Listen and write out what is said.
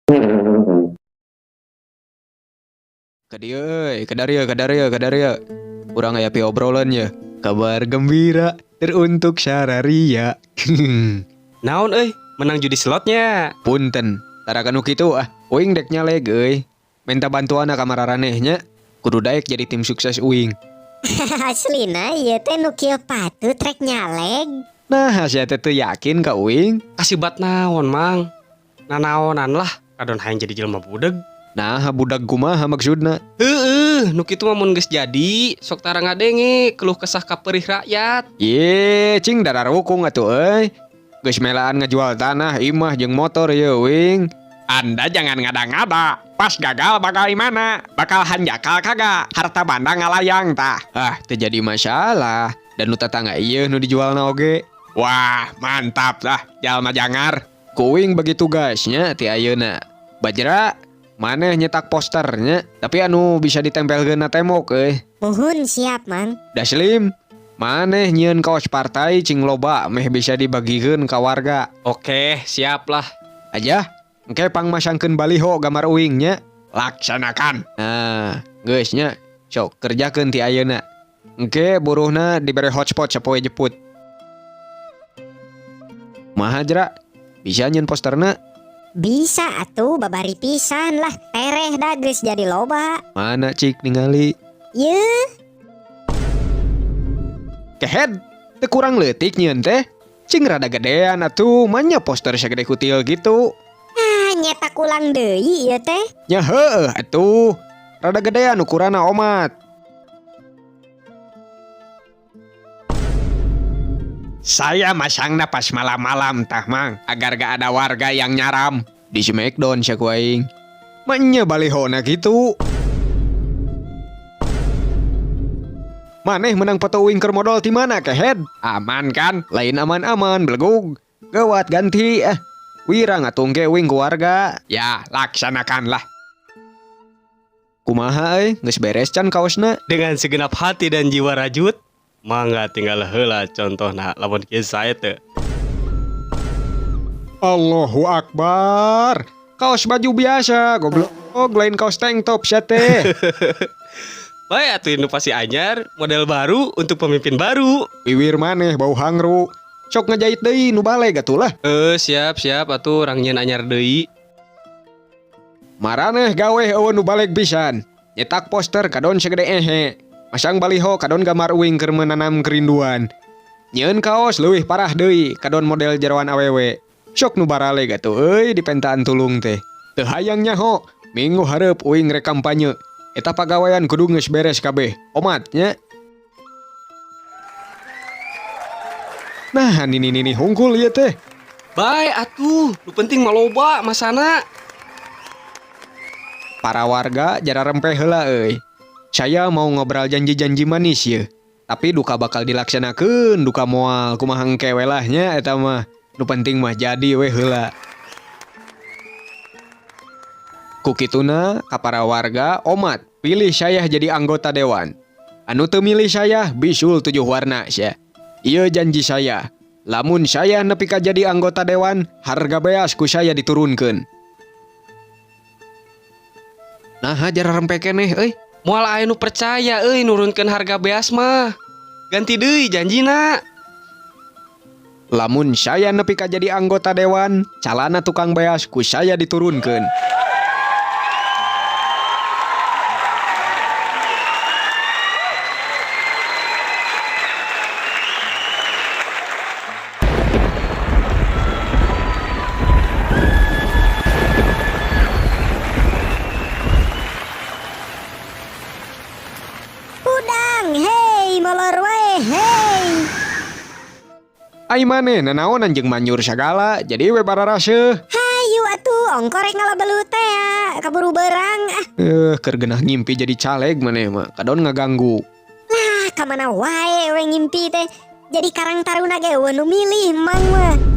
Ka dieu euy, ka darieu, ka darieu. Urang aya piobrolan ye. Kabar gembira teruntuk sararia. Naon euy, menang judi slotnya. Punten, tara kanu kitu ah. Uing dek nyaleg euy. Menta bantuanna ka mararaneh nya. Kudu daek jadi tim sukses uing. Aslina ieu teh nu kieu patut rek nyaleg. Nah, sia teh teu yakin ka uing. Kasibat naon, Mang? Nanaonan lah, kadon hayang jadi jelema budeg. Nah, budak kumaha maksudna? Heeh, nu kitu mah mun geus jadi, sok tara ngadenge keluh kesah kaperih rakyat. Ye, cing dararukung atuh euy. Geus melaan ngajual tanah, imah jeung motor ye uing. Anda jangan ngada-ngada. Pas gagal bagaimana? Bakal hanjakal kagak? Harta banda ngalayang tah. Ah, teu jadi masalah. Dan nu tetangga ieu nu dijualna oge. Wah, mantap lah, jalma jangar. Kuing begitu gasnya ti ayeuna. Bajra, maneh nyetak posternya, tapi anu bisa ditempelkeun na tembok euy. Muhun siap, Mang. Daslim, maneh nyieun kaos partai cing loba meh bisa dibagikeun ka warga. Oke, siap lah. Aja, engke pangmasangkeun baliho gambar uing nya. Laksanakan. Nah, geus nya, sok kerjakeun ti ayeuna. Engke buruhna dibere hotspot sapoe jeput. Kumaha jra? Bisa nyieun posterna? Bisa atuh babari pisan lah. Tereh da geus jadi loba. Mana cik ningali? Yeuh. Kehed, teu kurang leutik nyieun teh. Cing rada gedean atuh, manya poster sagede kutil gitu. Ah, nyetak ulang deui ieu teh. Nya heueuh atuh. Rada gedean ukuranna omat. Saya masangna pas malam-malam tah Mang, agar gak ada warga yang nyaram. Di Smackdown sia ku aing. Manya balihona gitu. Maneh menang foto uing keur modal ti mana kehed? Aman kan? Lain aman-aman belegug. Gawat ganti eh. Wirang atuh engke uing ku warga. Ya, laksanakanlah. Kumaha euy, geus beres can kaosna? Dengan segenap hati dan jiwa rajut, mangga tinggal heula contohna lamun kieu sae teu. Allahu Akbar. Kaos baju biasa, goblok. Oh, lain kaos tank top sia teh. Bae atuh inovasi anyar, model baru untuk pemimpin baru. Wiwir maneh bau hangru. Sok ngejait deui nu baleg atuh lah. Siap siap atuh urang nyieun anyar deui. Maraneh gawe eueuh nu baleg pisan. Nyetak poster kadon segede ehe. Masang baliho kadon gambar uing keur menanam kerinduan. Nyieun kaos leuwih parah deui kadon model jeroan awewe. Sok nu baraleg atuh euy dipentaan tulung teh. Teu hayang nyaho, minggu hareup uing rek kampanye. Eta pagawean kudu geus beres kabeh. Omat nya. Nah, nini-nini hungkul ieu teh. Bae atuh, nu penting mah loba masana. Para warga jara rempeh heula euy. Saya mau ngobrol janji-janji manis ye. Tapi duka bakal dilaksanakeun, duka moal kumaha engke we lah nya eta mah. Nu penting mah jadi we heula. Ku kituna ka para warga omat pilih saya jadi anggota dewan. Anu teu milih saya bisul 7 warna sia. Ieu janji saya. Lamun saya nepi ka jadi anggota dewan, harga beas ku saya diturunkeun. Nah, jara rempeh keneh euy. Moal aya nu percaya euy nurunkeun harga beas mah. Ganti deui janjina. Lamun saya nepi ka jadi anggota dewan, calana tukang beas ku saya diturunkeun. Hudang, hei, molor wae, hei. Ai maneh nanaonan jeung manjur sagala, jadi we bararaseuh. Hayu atuh, ongko rek ngalabelut teh ya, kaburu berang ah. Keur geunah ngimpi jadi caleg maneh mah, kadon ngaganggu. Lah, ka mana wae we ngimpi teh. Jadi karang taruna ge eueuh nu milih mang mah.